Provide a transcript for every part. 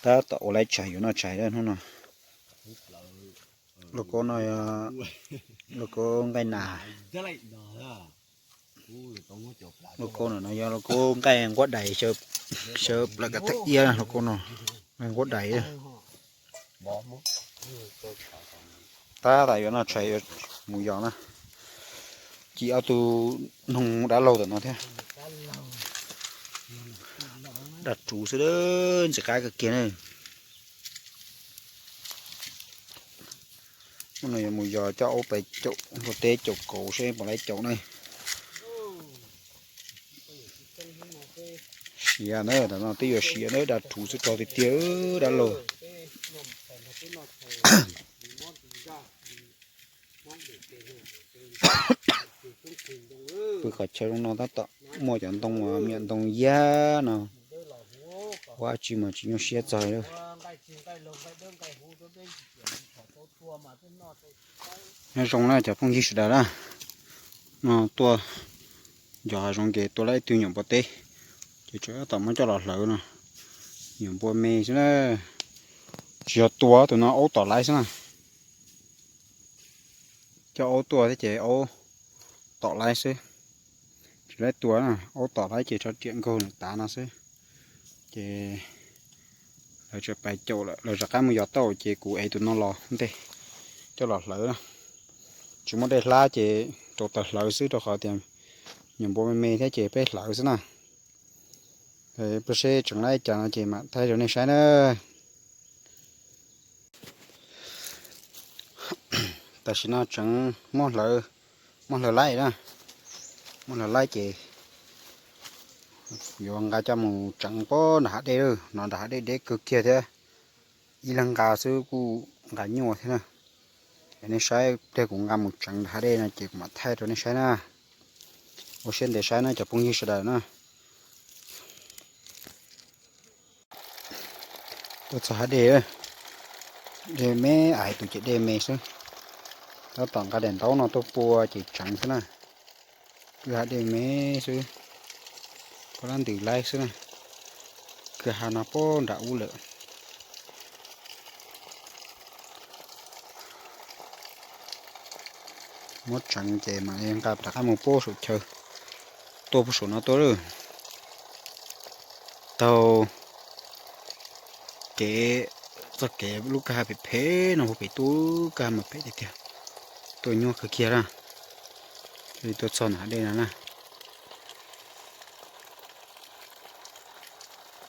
Tab tom ua laib tshais yuav noj tshais hnub no. Lauj kaub no, lauj kaub nqaij nas. Lauj kaub no yog lauj kaub nqaij nquab dais, xyaw plaws kav theem iab lauj kaub no, nqaij nquab dais. Tab tom yuav noj tshais yuav mus yos na. Ci ob tug noog dab laug tom no thiab. Dab ruv xwb, ntxim qab kawg kiag na. Hnub no yuav mus yos coj aub pais caum npua teb caum kauv seb puas laib caum na. Siav na, tam no twb yuav siav na, dab ruv xwb rog tiag tiag dab laug. Pw qhov chaw zoo no tab tom muaj cov ntoo, me nyuam ntoo yag no, ua dab tsi mas tsis nyuaj siab txog li. Nyob zoo na cov phooj ywg sawv daws na, no tuaj yos hav zoov ces tua lawm ib tug nyuam npua teb, ces tseem tab tom muab coj los hlawv no. Nyuam npua me xwb na, tsis yog tua, tus no aub tom laib xwb na. Coj aub tuaj thiab ces aub tom laib xwb, tsis laib tua na, aub tom laib ces tso riam nkaug nws tav no xwb. Ces lawv tseem pais caum lawm, lawv rov qab mus yos tauj ces kuv ev tus no los ntej coj los hlawv na. Tsis muaj dej hlab ces rau taws hlawv xwb rau qhov tias nyuam npua me me thiab ces peb hlawv xwb na. Peb seb tseev laib cas no ces mam thaij rau nej saib na. Tam sim no tseev muab hlawv, muab hlawv laib na, muab hlawv laib ces yuav nqa coj mus tseev pem nram hav dej lawm no, nram hav dej deb kawg kiag thiab, ib leeg nqa xwb kuj nqa nyuaj thiab na. Nej saib pliag kuv nqa mus tseev nram hav dej no ces kuv mam thaij rau nej saib na. Ua siab ntev saib na cov phooj ywg sawv daws na. Tuaj txog hav dej, dej me, ais tus ces dej me xwb. Tab tom nqa daim ntaub no tuaj pua ces tseev xwb na. Kwj ha dej me xwb, pab lab ntws laib xwb na. Kwj ha no pem nram ub lawm. Muab tseev ces mam li nqa rov qab mus pem saum chaw, tuaj pem saum no tuaj lawm. Taug kev, txoj kev lub kwj ha phem phem no hu pem tuaj, kwj ha mas phem tiag tiag, tuaj nyuaj kawg kiag na. Li tuaj txog nram hav dej no na.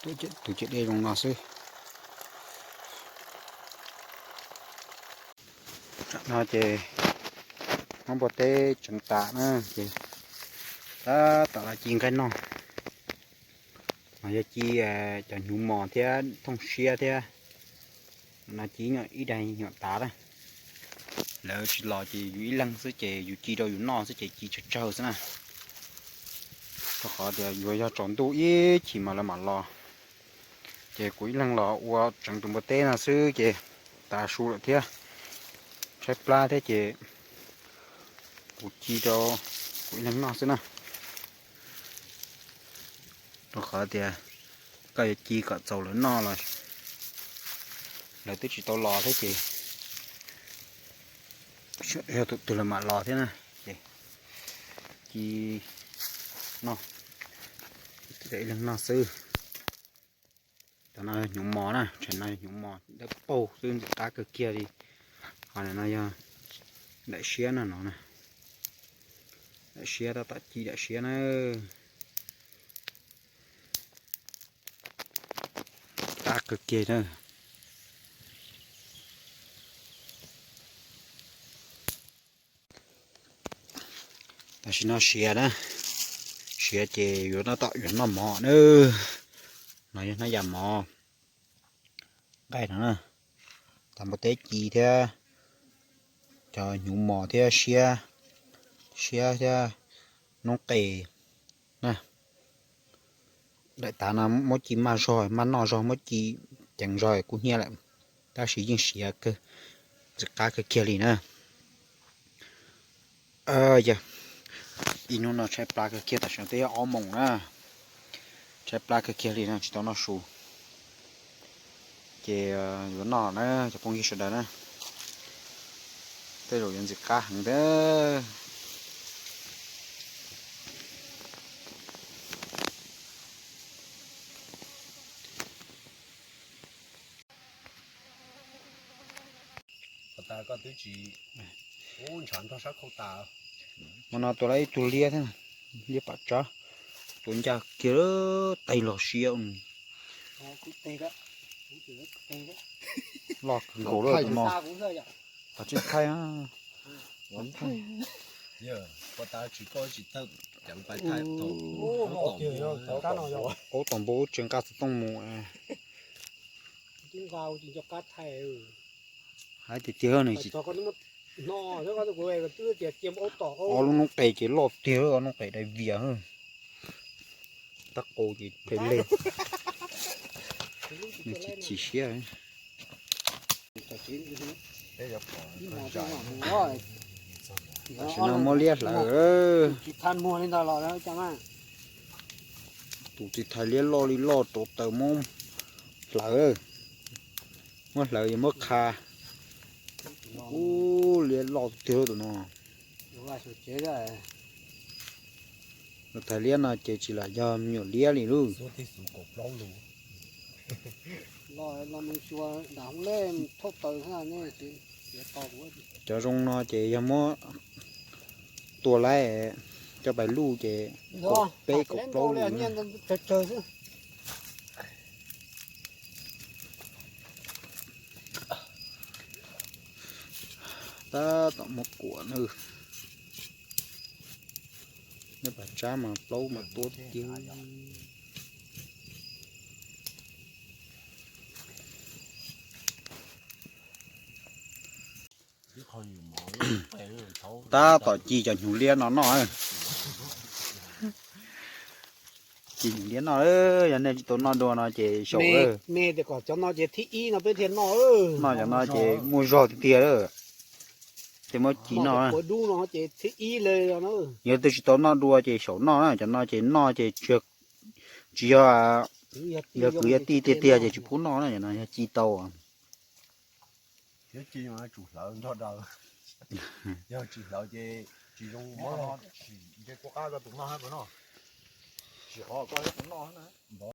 Tus ciam dej zoo no xwb. Tam no ces muab npua teb tseev tas na ces tab tom los ci nqaij noj. Mas yog ci cov hnyuv mos thiab thooj siab thiab. No ci ib daig nyuam tav na. Lawv tsis los ces yus ib leeg xwb ces yus ci rau yus noj xwb ces ci tsawg tsawg xwb na. Rau qhov tias yuav yog tsaus ntuj ib chim mas lawv mam los. Ces kuv ib leeg los ua tseev tus npua teb no xwb ces tas su lawm thiab, tshaib plab thiab ces kuv ci rau kuv ib leeg noj xwb na. Rau qhov tias koj yuav ci kom txaus lawv noj los lawv twb tsis tau los thiab ces yog tus twg los mam los thiab na. Ces ci noj, ib leeg noj xwb. Cov no hnyuv mos na, tseem no hnyuv mos dawb paug xwb ntxim qab kawg kiag li. Ho no yog daim siab no no na. Daim siab tab tom ci daim siab na. Qab kawg kiag na. Tam sim no siav na, siav ces yuav tab tom yuav noj mov na. No yog hnab yas mov nqaij no na, tas npua teb ci thiab cov hnyuv mos thiab siab, siab thiab noob qes na. Daim tav no muab ci maj zog, maj noj zog, muab ci ceev zog kuj hnyiab lawm, tab sis yeej siav kawg, ntxim qab kawg kiag li na. Yog ib hnub no tshaib plab kawg kiag, tam sim no twb yog ob moos na, tshaib plab kawg kiag li no tsis tau noj su. Ces yuav noj na cov phooj ywg sawv daws na. Tej zaum yuav ntxim qab heev thiab. Hmo no tua lawm ib tug liab thiab, liab pam tsab, tua ncaj kiag tais los siav. Loj kawg nkaus lawm tus no. Thaij tseem thaij, thaij. Aub tom npua tseem nqa xov tooj mus. Hais tiag tiag ne, ob lub noob qes ces loj tiag, ob noob qes dai vias. Tab qau ces phem li, nws chim chim siab. Tam sim no muab liab hlawv. Tus txiv thais liab loj li loj rau taws muab hlawv. Muab hlawv yog muab qha. Ub, liab loj tiag tus no. Tus thais liab no ces tsis lam yog me nyuam liab li lauj. Cov zoo no ces yog muab tua laib coj pais luj ces kaum peb kaum plaub lub. Tab tom muab kuam na. Nej pam tsab mas plaub mas tuab tiag. Tab tom ci cov hnyuv liab no noj. Ci hnyuv liab noj, yog nej tsis tau noj dua no ces xyaum. Me tias kom cov no ces thib ib no peb thiaj noj. Noj cov no ces muaj zog tiag tiag lawm. Ces muab ci noj. Yog twb tsis tau noj dua ces xyaum noj na, cov no ces noj ces tsis yog, yog kwv yog tij tiag tiag ces tsis pub noj na, cov no yog ci tau. Thiab ci tsum hlawv nrog daws, yog tsis hlawv ces tsis zoo. Nce kua qab rau tus no, tus no, tsis hov koj tus no na.